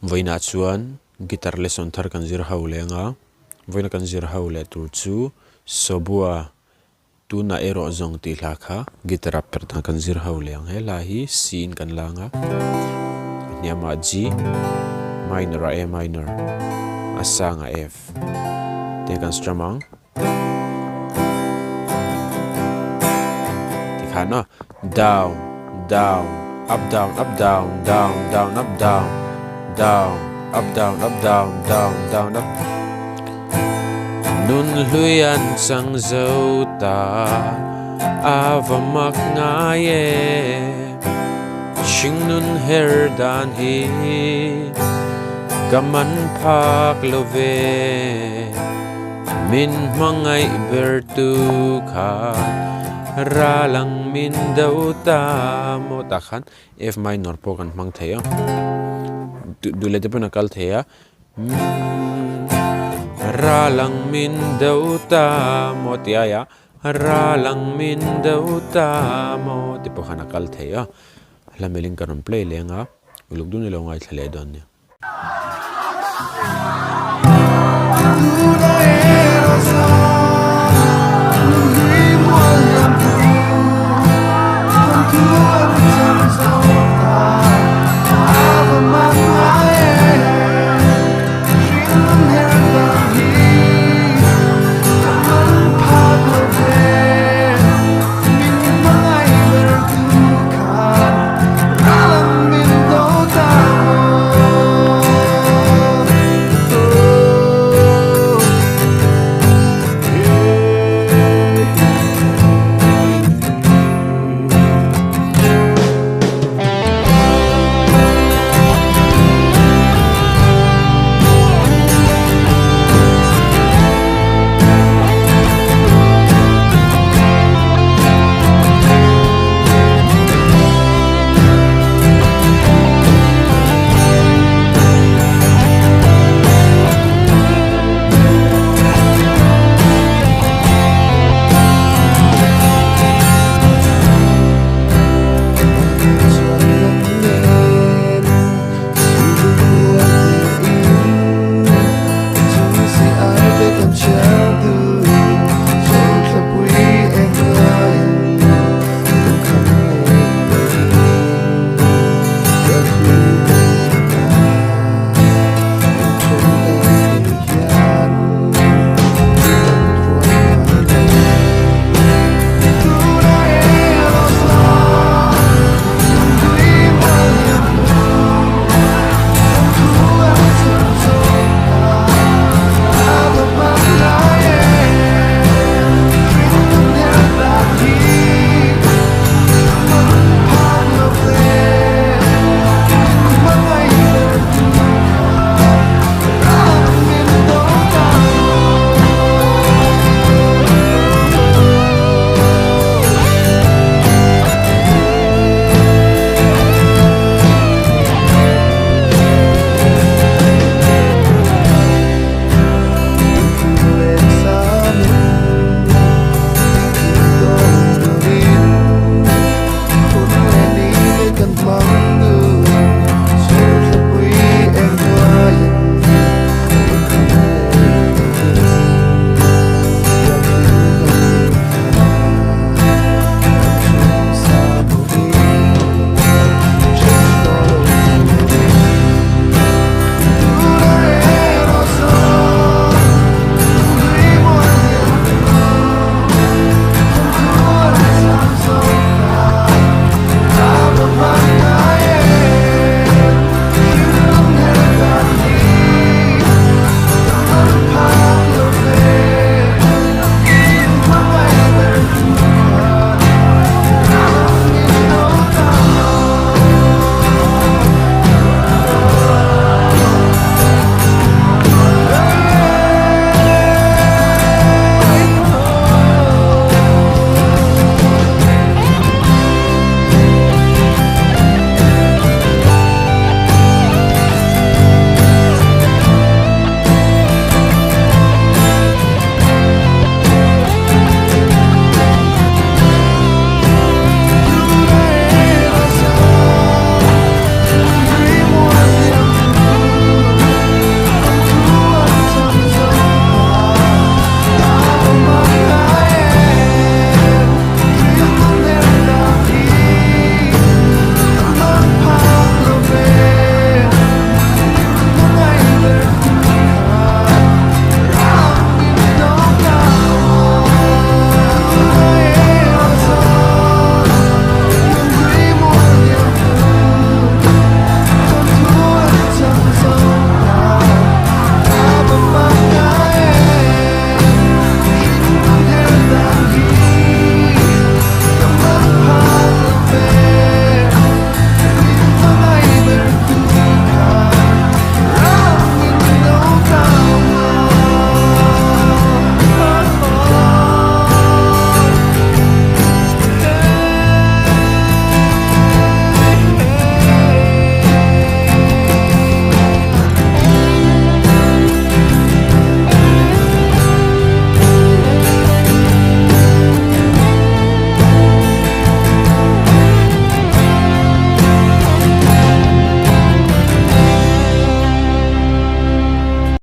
Vawiinah chuan guitar lesson thar kan zir ho leh anga, vawiina kan zir ho leh tur chu Sobua tunah erawh zawng tih hla kha guitar ah perh dan kan zir ho leh ang. He hla hi C in kan la anga, a hniamah G, minor ah A minor, a sangah F te kan strum ang. Tikhan aw down down up down up down down down up down down up down up down down down up Nun hlui an chang zo ta a va mak ngai e Hring nun her dan hi ka man phak lo ve. Min hmangaih ber tu khan ral ang min do ta maw tah khan F minor pawh kan hmang thei a, duh leh te pawn a kal thei a, ral ang min do ta maw tih aia ral ang min do ta maw tih pawh khan a kal thei a, hla melhin ka rawn play leh ang a, uluk dun ilo ngaithla leh dawn nia.